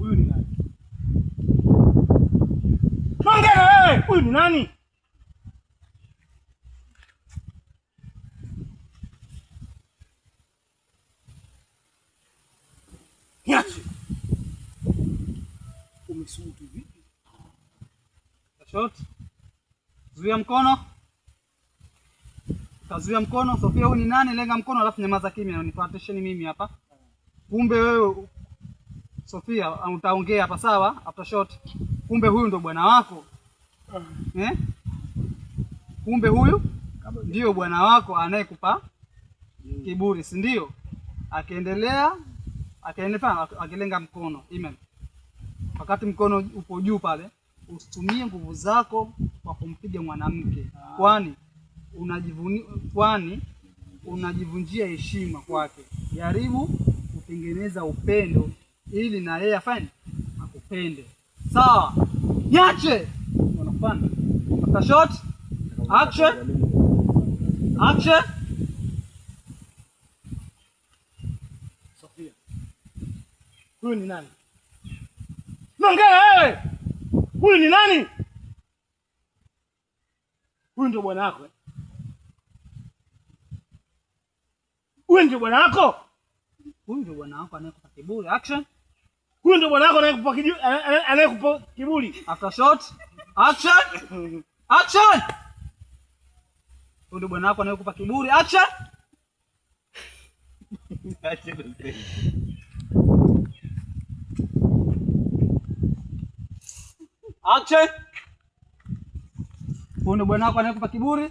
Huyu ni nani? Naongea na wewe, huyu ni nani? Niache. Umesubutu vipi? Shot. Zuia mkono. Kazuia mkono. Sofia, huyu ni nani? Lenga mkono alafu nyamaza kimya, unifuatisheni mimi hapa. Kumbe wewe Sofia utaongea hapa sawa, after shot. Kumbe huyu ndo bwana wako. Eh? Kumbe huyu ndio bwana wako anayekupa kiburi, si ndio? Akiendelea akaendelea akilenga mkono. Amen. Wakati mkono upo juu pale, usitumie nguvu zako kwa kumpiga mwanamke, kwani unajivunjia heshima kwake. Jaribu kutengeneza upendo ili na yeye afanye akupende. Sawa, niache wanakupanda. After shot, action, action. Sofia, huyu ni nani? Naongea na wewe, huyu ni nani? Huyu ndio bwana wako eh? Huyu ndio bwana wako? Huyu ndio bwana wako anayekupa kiburi. Action. Huyu ndio bwana wako anayekupa kiburi. After shot, action, action. Huyu ndio bwana wako anayekupa kiburi. Action. Action. Huyu ndio bwana wako anayekupa kiburi.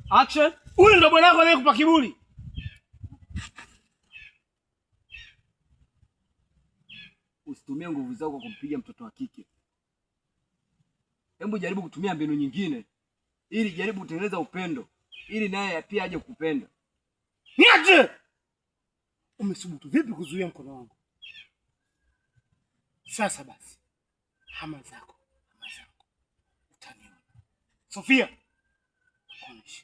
Action. Huyu ndio bwana wako anayekupa kiburi. Usitumie nguvu zako kumpiga mtoto wa kike. Hebu jaribu kutumia mbinu nyingine, ili jaribu kutengeneza upendo, ili naye pia aje kukupenda. Niache! Umesubutu vipi kuzuia mkono wangu? Sasa basi, hama zako, hama zako, utaniona. Sofia, kuonesha.